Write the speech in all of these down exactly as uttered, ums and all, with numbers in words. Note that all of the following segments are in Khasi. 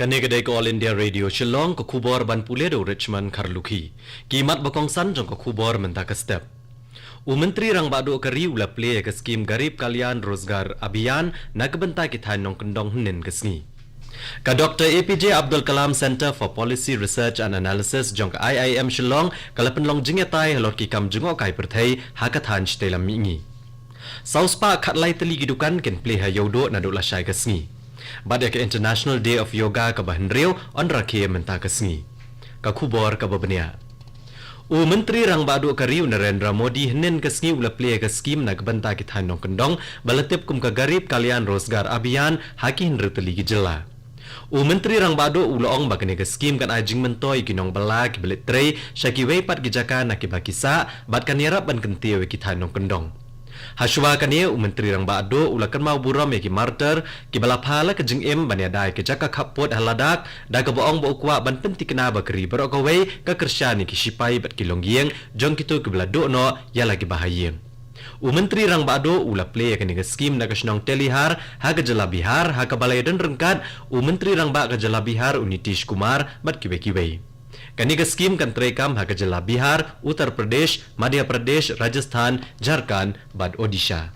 Kane ka dei ka All India Radio Shillong, ka khubor ban pule da u Richmond Kharlukhi. Ki mat ba kongsan jong ka khubor mynta ka step. U Myntri Rangbah Duh ka ri u la plie ïa ka skim Garib Kalyan Rozgar Abhiyan na ka bynta ki thaiñ nongkyndong hynnin ka sngi. Ka Doctor A P J Abdul Kalam Centre for Policy Research and Analysis jong ka I I M Shillong ka la pynlong jingïatai halor ki kam jngohkai pyrthei ha ka thaiñ Shatei Lam Mihngi. Saw spah khatlai tylli ki dukan kin plie ha Ïewduh naduh lashai ka sngi. Bad ïa ka International Day of Yoga kaba hynriew yn rakhe mynta ka sngi. Ka khubor kaba bniah. U Myntri Rangbah Duh ka ri u Narendra Modi hynnin ka sngi u la plie ïa ka skim na ka bynta ki thaiñ nongkyndong ba la tip kum ka Garib Kalyan Rozgar Abhiyan ha ki hynriew tylli ki jylla. U Myntri Rangbah Duh u la ong ba kane ka skim kan ai jingmyntoi ïa ki nongbylla kiba leit trei sha kiwei pat ki jaka na kiba ki sah bad kan ïarap ban kyntiew ïa ki thaiñ nongkyndong. Hashwa kane, u Myntri Rangbah Duh u la kynmaw burom ïa ki martyr kiba la pha la ka jingim ban ïada ïa ka jaka khappud ha Ladakh, da kaba ong ba u kwah ban pynthikna ba ka ri baroh kawei ka kyrshan ïa ki shipai bad ki longïing jong kito kiba la duh noh ïa la ki bahaïing. U Myntri Rangbah Duh u la plie ïa kane ka skim na ka shnong Telihar ha ka jylla Bihar, ha kaba la ïadon ryngkat u Myntri Rangbah ka jylla Bihar u Nitish Kumar bad kiwei kiwei. Kane ka skim kan treikam ha ka jylla Bihar, Uttar Pradesh, Madhya Pradesh, Rajasthan, Jharkhand bad Odisha.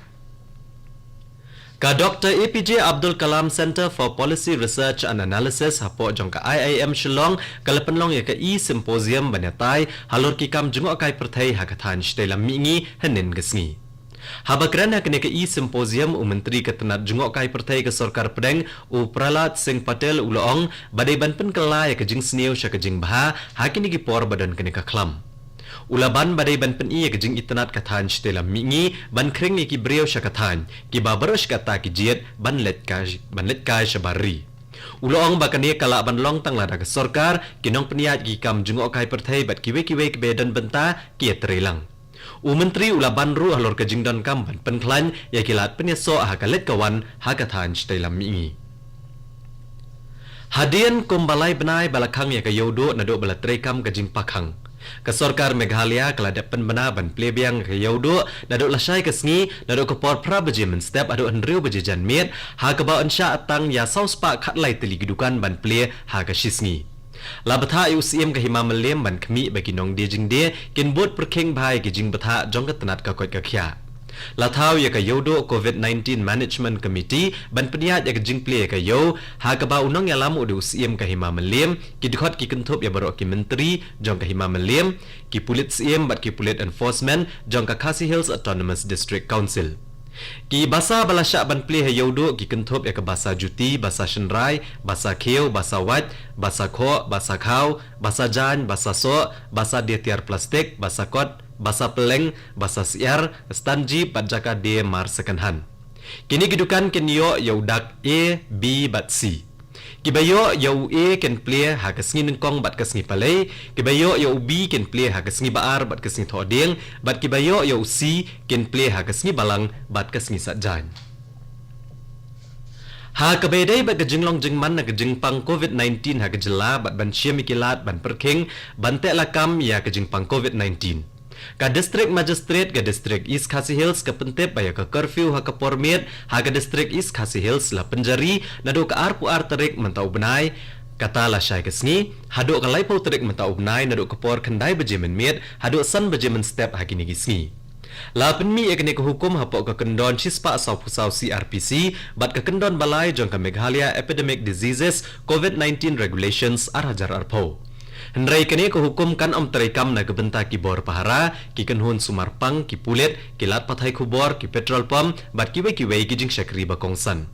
Ka Doctor A P J Abdul Kalam Centre for Policy Research and Analysis hapoh jong ka I I M Shillong ka la pynlong ïa ka e-symposium ban ïatai halor ki kam jngohkai pyrthei ha ka thaiñ Shatei Lam Mihngi hynnin ka sngi. Haba kren ha kane ka e-symposium, u Myntri ka tnat jngohkai pyrthei ka Sorkar Pdeng u Prahlad Singh Patel u la ong ba dei ban pynkylla ïa ka jingsniew sha ka jingbha ha kine ki por ba don kane ka khlam. U la ban ba dei ban pyni ïa ka jingitynnad ka thaiñ Shatei Lam Mihngi ban khring ïa ki briew sha ka thaiñ kiba baroh shi katta ki jied ban leit kai, ban leit kai shabar ri. U la ong ba kane ka lah ban long tang lada ka sorkar, ki nongpynïaid ki kam jngohkai pyrthei bad kiwei kiwei kiba ïadon bynta ki ïatrei lang. U Myntri u la ban ruh halor ka jingdonkam ban pynkhlaiñ ïa ki lad pynïasoh ha ka leit ka wan ha ka thaiñ Shatei Lam Mihngi. Hadien kumba lai bnai ba la khang ïa ka Ïewduh naduh ba la treikam ka jingpakhang, ka Sorkar Meghalaya ka la dep pynbna ban plie biang ïa ka Ïewduh naduh lashai ka sngi, naduh ka por phra baje mynstep haduh hynriew baje janmiet, ha kaba yn shah tang ïa saw spah khatlai tylli ki dukan ban plie ha ka shisngi. La bthah ïa u Syiem ka Hima Mylliem ban khmih ba ki nongdie jingdie kin bud pyrkhing bha ïa ki jingbthah jong ka tnat ka koit ka khiah. La thaw ïa ka Ïewduh Covid nineteen Management Committee ban pynïaid ïa ka jingplie ïa ka ïew, ha kaba u nongïalam u dei u Syiem ka Hima Mylliem, ki dkhot ki kynthup ïa baroh ki myntri jong ka Hima Mylliem, ki pulit syiem bad ki pulit enforcement jong ka Khasi Hills Autonomous District Council. Ki basa ba la shah ban plie ha Ïewduh ki kynthup ïa ka basa juti, basa shynrai, basa khiew, basa wait, basa khoh, basa khaw, basa jaiñ, basa soh, basa die tiar plastik, basa kot, basa pylleng, basa syiar, stand jeep bad jaka die mar second hand. Kine ki dukan kin ïoh ïa u dak A, B bad C. Kiba ïoh ïa u A kin plie ha ka sngi nyngkong bad ka sngi palei, kiba ïoh ïa u B kin plie ha ka sngi ba ar bad ka sngi thohdieng, bad kiba ïoh ïa u C kin plie ha ka sngi balang bad ka sngi saitjaiñ. Ha kaba ïadei bad ka jinglong jingman na ka jingpang Covid nineteen ha ka jylla bad ban shim ïa ki lad ban pyrkhing ban teh lakam ïa ka jingpang Covid nineteen, ka District Magistrate ka District East Khasi Hills ka pyntip ba ïa ka curfew ha ka por miet ha ka District East Khasi Hills la pynjari naduh ka arphew ar tarik mynta u bnai, kata lashai ka sngi, haduh ka laiphew tarik mynta u bnai naduh ka por khyndai baje mynmiet haduh san baje mynstep ha kine ki sngi. La pynmih ïa kane ka hukum hapoh ka kyndon shispah sawphew saw C R P C bad ka kyndon ba lai jong ka Meghalaya Epidemic Diseases Covid nineteen Regulations ar hajar arphew. Hynrei kane ka hukum kan ym treikam na ka bynta ki bor pahara, ki kynhun sumar pang, ki pulit, ki lad pathai khubor, ki petrol pump bad kiwei kiwei ki jingshakri ba kongsan.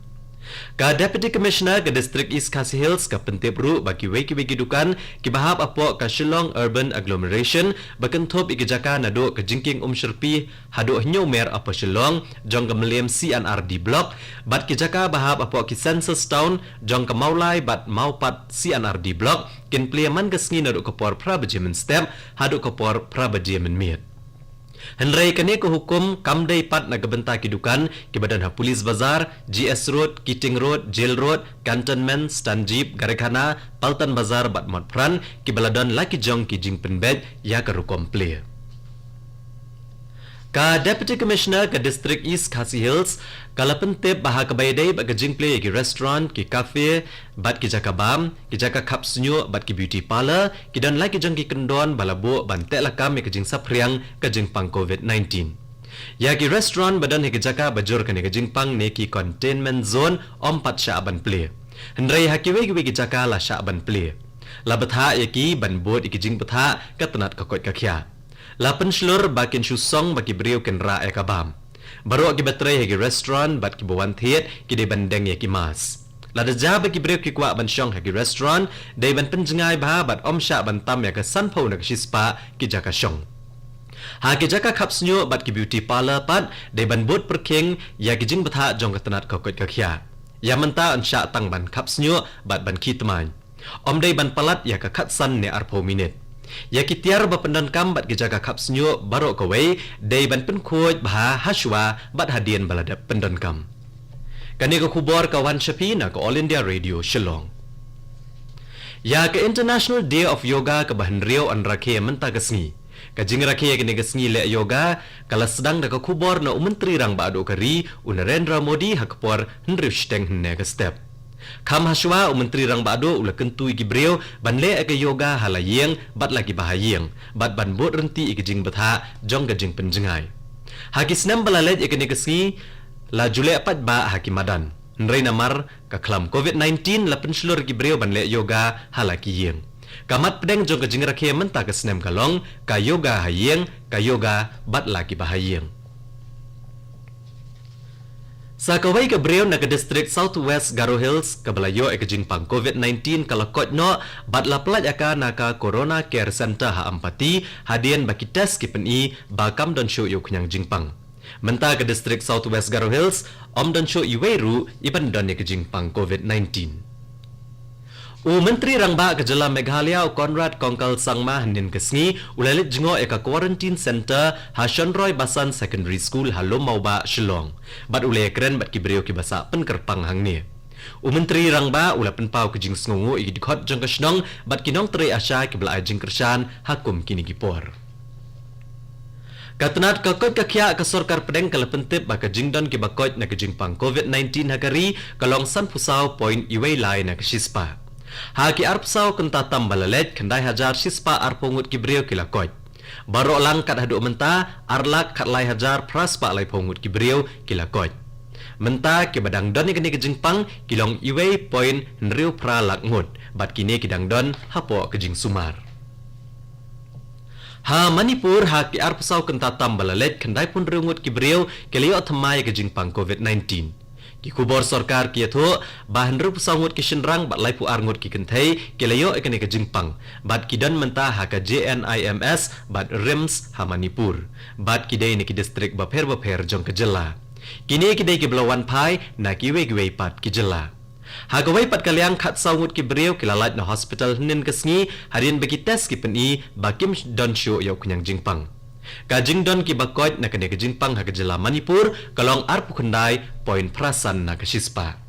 Ka Deputy Commissioner ka District East Khasi Hills ka pyntip ruh ba kiwei kiwei ki dukan kiba hap hapoh ka Shillong Urban Agglomeration ba kynthup ïa ki jaka naduh ka Jingkieng Umshyrpi haduh Hynñiewmer Upper Shillong jong ka Mylliem C and R D Block, bad ki jaka ba hap hapoh ki Census Town jong ka Mawlai bad Mawpat C and R D Block kin plie man ka sngi naduh ka por phra baje mynstep haduh ka por phra baje mynmiet. Hynrei kane ka hukum kam dei pat na ka bynta ki dukan kiba don ha Police Bazar, G S Road, Keating Road, Jail Road, Cantonment, Stand Jeep, Garikhana, Paltan Bazar bad Motphran, kiba la don la ki jong ki jingpynbeit ïa ka rukom plie. Ka Deputy Commissioner ka District East Khasi Hills ka la pyntip ba ha kaba ïadei bad ka jingplie ïa ki restaurant, ki cafe bad ki jaka bam, ki jaka khap shñiuh bad ki beauty parlour ki don la ki jong ki kyndon ba la buh ban teh lakam ïa ka jingsaphriang ka jingpang COVID nineteen. Ïa ki restaurant ba don ha ki jaka ba jur kane ka jingpang ne ki containment zone ym pat shah ban plie. Hynrei ha kiwei kiwei ki jaka la shah ban plie. La bthah ïa ki ban bud ïa ki jingbthah ka tnat ka koit ka khiah. La pynshlur ba kin shu song ba ki briew kin rah ïa ka bam. Baroh kiba trei ha ki restaurant bad kiba wan thied ki dei ban deng ïa ki mask. Lada jia ba ki briew ki kwah ban shong ha ki restaurant, dei ban pynjngai bha bad ym shah ban tam ïa ka sanphew na ka shispah ki jaka shong. Ha ki jaka khap shñiuh bad ki beauty parlour pat, dei ban bud pyrkhing ïa ki jingbthah jong ka tnat ka koit ka khiah. Ïa mynta yn shah tang ban khap shñiuh bad ban khie tmaiñ. Ym dei ban palat ïa ka khatsan ne arphew minit. Ïa ki tiar ba pyndonkam bad ki jaka khap shñiuh baroh kawei dei ban pynkhuid bha hashwa bad hadien ba la dep pyndonkam. Kane ka khubor ka wan sha phi na ka All India Radio Shillong. Ïa ka International Day of Yoga kaba hynriew yn rakhe mynta ka sngi. Ka jingrakhe ïa kane ka sngi leh yoga ka la sdang da ka khubor na u Myntri Rangbah Duh ka ri, u Narendra Modi, ha ka por hynriew shiteng hynne ka step. Kham hashwa, u Myntri Rangbah Duh u la kyntu ïa ki briew ban leh ïa ka yoga ha la ïing bad la kiba ha ïing bad ban bud ryntih ïa ka jingbthah jong ka jingpynjngai. Ha ki snem ba la leit ïa kane ka sngi la ju leh paidbah ha ki madan. Hynrei namar ka khlam COVID nineteen la pynshlur ïa ki briew ban leh yoga ha la ki ïing. Ka mat pdeng jong ka jingrakhe mynta ka snem ka long ka yoga ha ïing, ka yoga bad la kiba ha ïing. Sa kawei ka briew na ka District South West Garo Hills kaba la ïoh ïa ka jingpang COVID nineteen ka la koit noh bad la pyllait ïa ka na ka Corona Care Centre ha Ampati hadien ba ki test ki pyni ba kam don shuh ïa u khñiang jingpang. Mynta ka District South West Garo Hills ym don shuh iwei ruh iban don ïa ka jingpang COVID nineteen. U Myntri Rangbah ka Jylla Meghalaya, u Conrad Kongkal Sangma, hynnin ka sngi u la leit jngoh ïa ka quarantine centre ha Shonroi Basan Secondary School ha Lum Mawbah, Shillong, bad u la ïakren bad ki briew kiba sah pynkyrpang hangne. U Myntri Rangbah u la pynpaw ka jingsngewnguh ïa ki dkhot jong ka shnong bad ki nongtrei ASHA kiba la ai jingkyrshan ha kum kine ki por. Ka tnat ka koit ka khiah ka sorkar pdeng ka la pyntip ba ka jingdon kiba koit na ka jingpang COVID nineteen ha ka ri ka long sanphew saw point wei lai na ka shispah. Ha ki arphew saw kynta tam ba la leit, khyndai hajar shispah arphew ngut ki briew ki la koit. Baroh lang kat haduh mynta, ar lak khatlai hajar phra spah laiphew ngut ki briew ki la koit. Mynta kiba dang don ïa kane ka jingpang ki long wei point hynriew phra lak ngut bad kine ki dang don hapoh ka jingsumar. Ha Manipur, ha ki arphew saw kynta tam ba la leit, khyndaiphew hynriew ngut ki briew ki la ïoh thymmai ïa ka jingpang COVID nineteen. Ki khubor sorkar ki ïathuh ba hynriewphew saw ngut ki shynrang bad laiphew ar ngut ki kynthei ki la ïoh ïa kane ka jingpang bad ki don mynta ha ka JNIMS bad RIMS ha Manipur bad ki dei na ki district bapher bapher jong ka jylla. Kine ki dei kiba la wan phai na kiwei kiwei pat ki jylla. Ha kawei pat ka liang, khatsaw ngut ki briew ki la lait na hospital hynnin ka sngi hadien ba ki test ki pyni ba kim don shuh ïa u khñiang jingpang. Ka jingdon kiba koit na kane ka jingpang ha ka jylla Manipur ka long arphew khyndai point phra san na ka shispah.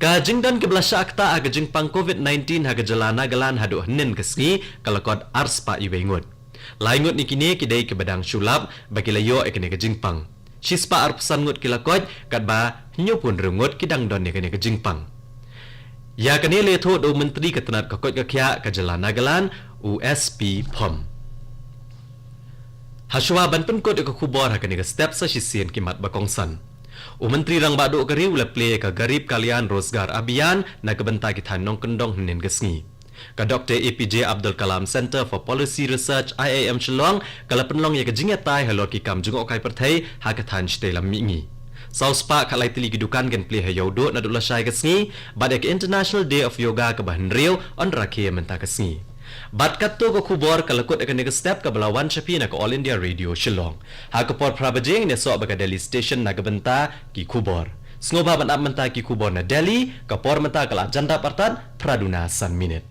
Ka jingdon kiba la shah ktah ha ka jingpang COVID nineteen ha ka jylla Nagaland haduh hynnin ka sngi ka la kot ar spah wei ngut. Lai ngut na kine ki dei kiba dang shu lap ba ki la ïoh ïa kane ka jingpang. Shispah arphew san ngut ki la koit, katba hynñiewphew hynriew ngut ki dang don ïa kane ka jingpang. Ïa kane la ïathuh da u Myntri ka tnat ka koit ka khiah ka jylla Nagaland, u S P Phom. Hashuwa ban pynkut ïa ka khubor ha kane ka step, sa shisien ki mat ba kongsan. U Myntri Rangbah Duh ka ri u la plie ïa ka Garib Kalyan Rozgar Abhiyan na ka bynta ki thaiñ nongkyndong hynnin ka sngi. Ka Doctor A P J Abdul Kalam Centre for Policy Research, I I M Shillong, ka la pynlong ïa ka jingïatai halor ki kam jngohkai pyrthei ha ka thaiñ shatei lam mihngi. Saw spah khatlai tylli ki dukan kin plie ha Ïewduh naduh lashai ka sngi, bad ïa ka International Day of Yoga kaba hynriew yn rakhe mynta ka sngi. Bad katto ka khubor ka la kut ha kane ka step kaba la wan sha phi na ka All India Radio Shillong. Ha ka por phra baje ngin ïasoh bad ka Delhi Station na ka bynta ki khubor. Sngewbha ban ap mynta ki khubor na Delhi, ka por mynta ka la jan dap artat phra duna san minit.